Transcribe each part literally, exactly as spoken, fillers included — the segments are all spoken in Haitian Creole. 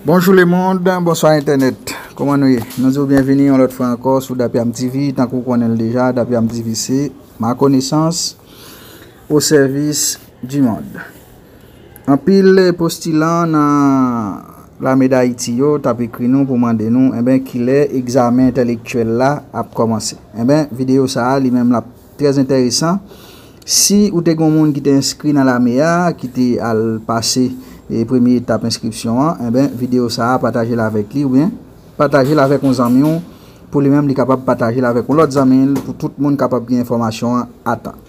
Bonjou lemonn, bonswa entènèt. Kòman nou ye? Nou di w byenvini yon lòt fwa ankò sou Dapiam T V. Tankou w konnen l deja, Dapiam T V se ma konesans o sèvis di mond. Anpil postilan nan Lame Dayiti yo t ap ekri nou pou mande nou, enben, kilè egzamen entèlektyèl la ap kòmanse. Enben, videyo sa a, li menm, l ap trè enteresan. Si ou te gen yon moun ki te enskri nan lame a, ki te al pase, e, premye etap enskripsyon an, enben, videyo sa a, pataje l avèk li, oubyen pataje l avèk yon zanmi w, pou li menm, li kapab pataje l avèk yon lòt zanmi l, pou tout moun kapab gen enfòmasyon an a tan.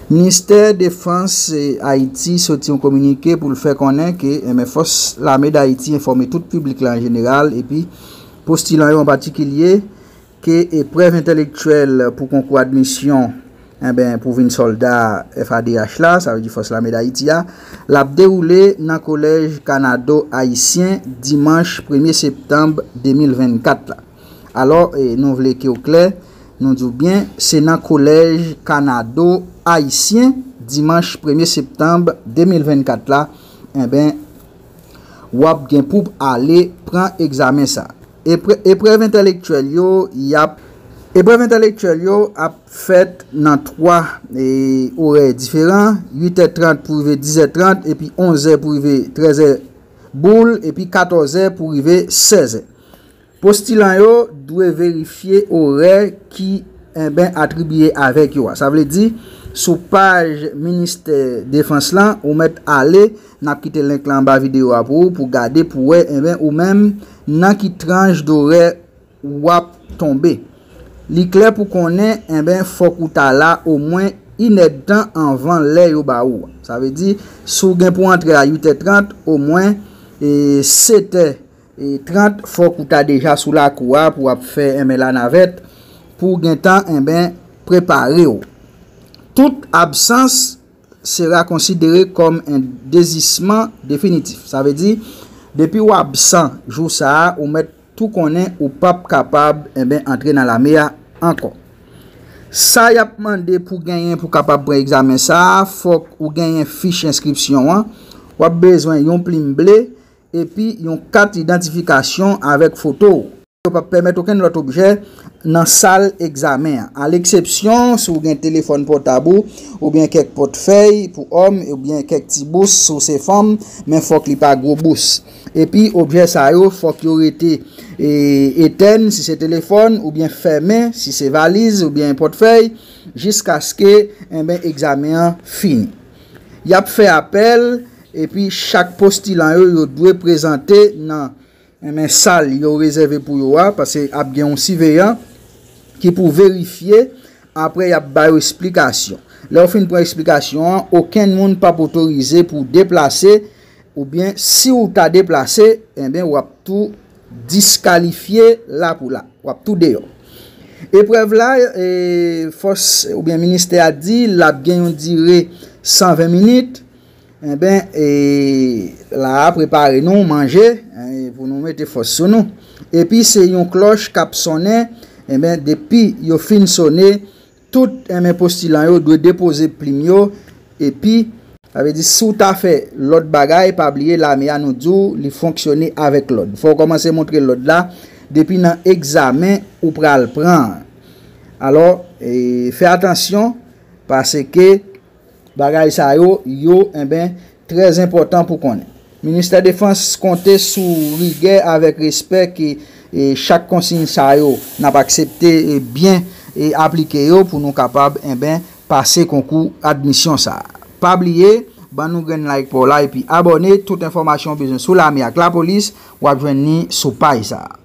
Ministè Defans, e, Ayiti soti yon kominike pou l fè konnen ke, enben, fòs lame Dayiti enfòme tout piblik la an jeneral, epi postilan yo an patikilye, ke eprèv entèlektyèl pou konkou admisyon, enben, pou vin sòlda F A D H la, sa vle di Fòs Lame Dayiti a, l ap dewoule nan Kolèj Kanado Ayisyen dimanch premye septanm de mil vennkat la. Alò, e, nou vle ke w klè, nou di w byen, se nan Kolèj Kanado Ayisyen dimanch premye septanm de mil vennkat la, enben, w ap gen pou ale pran egzamen sa. Epre-, eprèv entèlektyèl yo, y ap, eprèv entèlektyèl yo ap fèt nan twa, e, orè diferan, uit è trant pou rive diz è trant, epi onz è pou rive trèz è boul, epi katòz è pou rive sèz è. Postilan yo dwe verifye orè ki, enben, atribiye avèk yo a. Sa vle di, sou paj Ministè Defans lan, ou mèt ale, n ap kite link la anba videyo a pou ou, pou gade, pou wè, enben, ou menm, nan ki tranch dorè w ap tonbe. Li klè pou konnen, enben, fòk ou ta la omwen inèdtan anvan lè yo ba ou a. Sa vle di, si w gen pou antre a uit è trant, omwen, e, sèt è e trant, fòk ou ta deja sou lakou a pou w ap fè, enben, lanavèt, pou w gentan, enben, prepare w. Tout absans sera konsidere kòm en dezisman definitif. Sa vle di, depi w absan jou sa a, ou mèt tou konnen ou p ap kapab, enben, antre nan lame a ankò. Sa y ap mande pou genyen pou kapab pran egzamen sa a, fòk ou genyen fich enskripsyon an, w ap bezwen yon plim ble, epi yon kat idantifikasyon avèk foto w. Yo p ap pèmèt okenn lòt objè nan sal egzamen an, aleksepsyon si w gen telefòn pòtab ou, oubyen kèk pòtfèy pou òm, oubyen kèk ti bous si w se fanm, men fòk li pa gwo bous. Epi, objè sa yo, fòk yo rete, e, etèn si se telefòn, oubyen fèmen si se valiz, oubyen pòtfèy, jiskaske, enben, egzamen an fini. Y ap fè apèl, epi chak postilan yo, yo dwe prezante nan, enben, sal yo rezève pou yo a, paske ap gen yon siveyan ki pou verifye, apre y ap ba yo esplikasyon. Lè yo fin pran esplikasyon an, okenn moun p ap otorize pou deplase, oubyen si w ta deplase, enben, w ap tou diskalifye la pou la. W ap tou deyò. Eprèv la, e, fòs oubyen ministè a di l ap gen yon dire san ven minit. Enben, e, la a, prepare nou, manje, e, pou nou mete fòs sou nou. Epi, se yon klòch k ap sonnen, enben, depi yo fin sonnen, tout, enben, postilan yo dwe depoze plim yo, epi, sa vle di, si w ta fè lòt bagay, pa bliye, lame a, nou di w, li fonksyone avèk lòd. Fò w kòmanse montre lòd la, depi nan egzamen ou pral pran an. Alò, e, fè atansyon, paske bagay sa yo, yo, enben, trè enpòtan pou konnen. Ministè Defans konte sou rigè avèk respè ke, e, chak konsiy sa yo, n ap aksepte, e, byen, e, aplike yo pou nou kapab, enben, pase konkou admisyon sa a. Pa bliye, ban nou grenn like pa w la epi abòne. Tout enfòmasyon w bezwen sou lame ak lapolis, w ap jwenn li sou paj sa a.